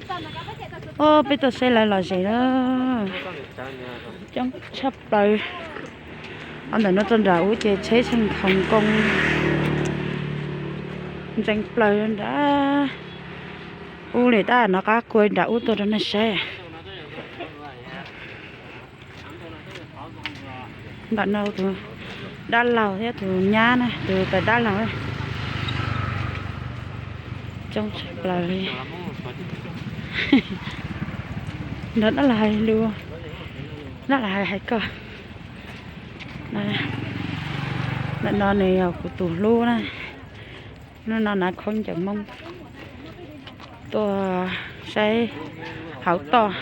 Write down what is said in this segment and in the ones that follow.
Os, peb tuaj saib lawv lom zem na, coob tshaj plaws. Ob ntawm no rau nram ub ces tsheb tseem khoom koo ntsees plaws nrad ub li, tab no qab kuaj nram ub tuaj rau nej saib. Ntawm no tus dab laug thiab tus nyab na, tus tais dab laug na. Coob tshaj plaws li. Nrog dab laug hais lus, dab laug hais hais koj. Ntawm no nws yog kuv tus hlub na. Hnub no nav khaub ncaws Hmoob tuaj saib hauv toj.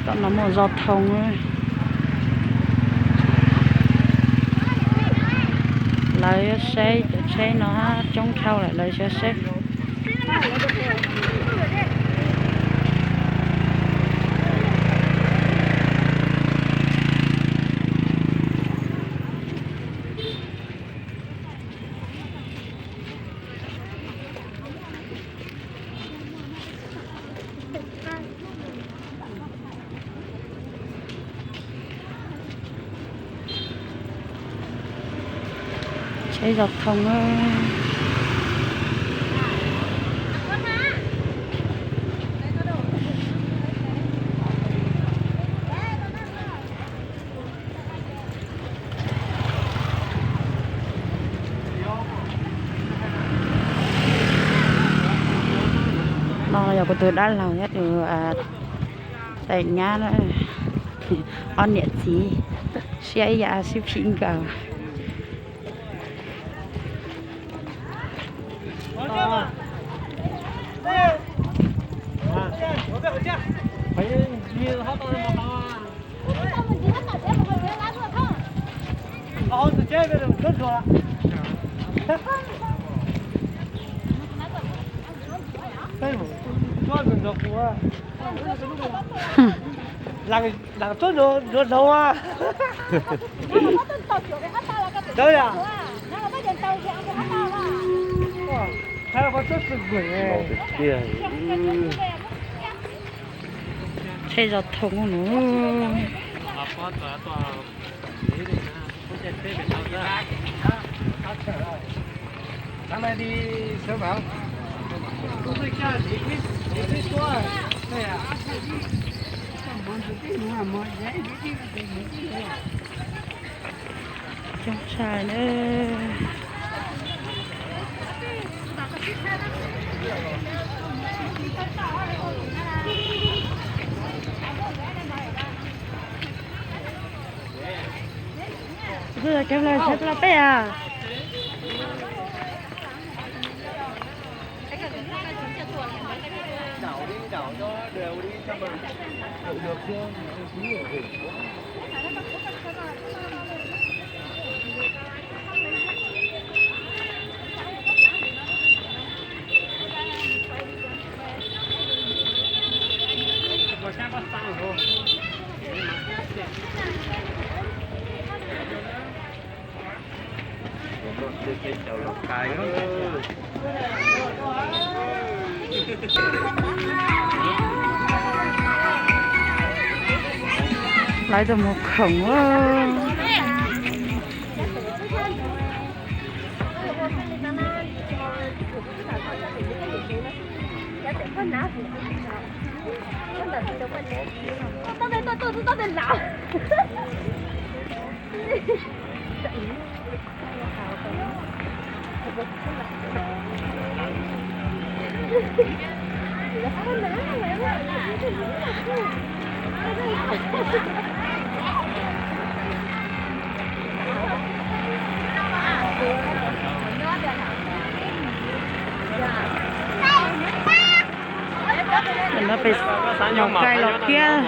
Tom no muaj zos thoo, lawv yuav saib cov tsheb no coob dhau lawm, lawv yuav saib. Tsheb zos thoo. No yog kuv tus dab laug thiab tus tais nyab, ob niam txiv siab ib yam sib phim nkaus. Lam tsob ntsuag ntsuag hlau a. Tawd a. Tsheb zos thoo no. Coob tshaj na. Cov plaub peb a. Lawv tuaj mus khoom. No peb los kais los thiab.